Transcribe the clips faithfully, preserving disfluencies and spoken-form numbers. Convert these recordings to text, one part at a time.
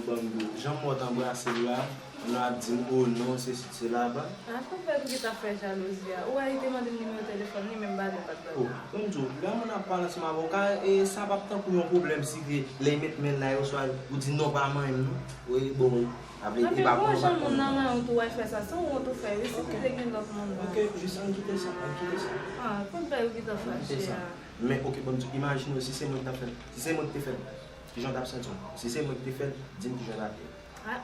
Ban m di w, jan m wè w t anbrase l la, nou ap di m, "O non, sesi, sela." Ba. Ah, pou fè pou ki t ap fè jalouzi a. Ou wè li te mande m nimewo telefòn li, men m pa gen, m pa t ba l. Oh, ban m di w, lè moun ap pale ansanm avè w, ka, e, sa p ap tankou yon pwoblèm si te lè l met men l la, oswa ou di, "Non, pa manyen m, non." Wi, bon, wi. Sa vle di, bon, jan moun nan manyen w tou, w al fè sa, se wont ou fè, wi, si te gen lòt moun nan. Ok, jis ann kite sa, ann kite sa. Ah, pou fè pou ki t ap fache a. Men, ok, ban m di w, imajine w, si se mwen ki t ap fè l, si se mwen ki te fè l, kijan w t ap santi w? Si se mwen ki te fè l, di m kijan w t ap ye. Ah.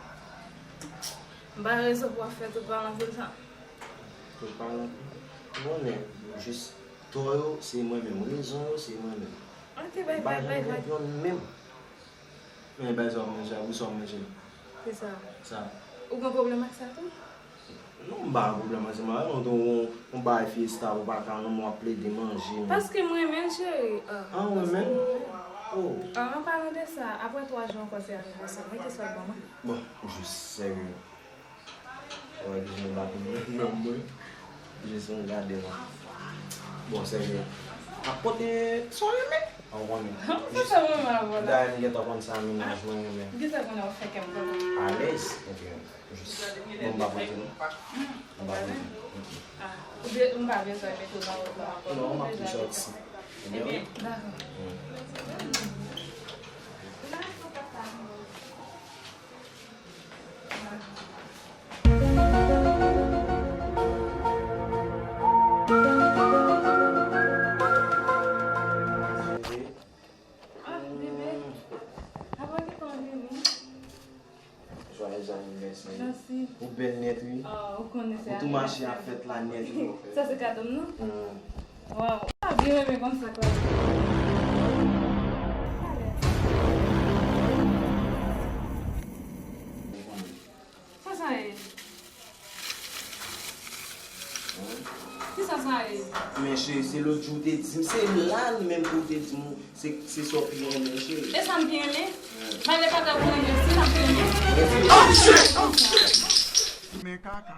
M pa rezon pou w ap fè tout palan pou sa. Tout palan? Ou konnen, jis tò yo, se mwen menm. Rezon yo, se mwen menm. Ok, bay vag, bay vag. M pa janm fè yon menm. Men bay sa w manje a, pou sa w manje l. Ki sa? Sa. Ou gen pwoblèm ak sa tou? Non, m pa gen pwoblèm ansanm avè w, non, yon, yon bagay fyesta, ou pa ka, non, w ap plede manje, men. Paske m renmen l, cheri. Ah, ou renmen l? Oh. Ah, an palan de sa, apre twa jou ankò, se anivèsè mwen, kisa w ban mwen? Bon, jis serye. Wè, ki jan l bat nan men mwen. Jis yon gade mwen. Bon, serye. Ap pote sa w renmen. Ou konnen. Sa w renmen avè w la? Dayè, m gentan konn sa, mennaj mwen renmen. Kisa konnen w fè kè m kontan? Alèz. Ok. Jis, bon, m pa pote non. M pa pote. Ah, ou be-, m pa bezwen mete w nan wòt la ankò. Non, m ap tou sòti. Ebyen, dakò. Ah, bebe. Apa ki tan vini? Joyeux anniversaire. Mèsi. Ou bèl nèt, wi. Ah, ou konnen se anivèsè. Ou tou mache ak fèt la nèt, wi. Sa se kado m, non? Hmm. Waw. Ah, byen renmen konsa, Claude. Sa sa ye? Kisa sa ye? Men cheri, se lòt jou ou te di m, se la menm pou w te di m, se, se sa w pi renmen, cheri. E sa m pi renmen? Wi. Bay le pata pou renmen, se sa m pi renmen. Men kaka.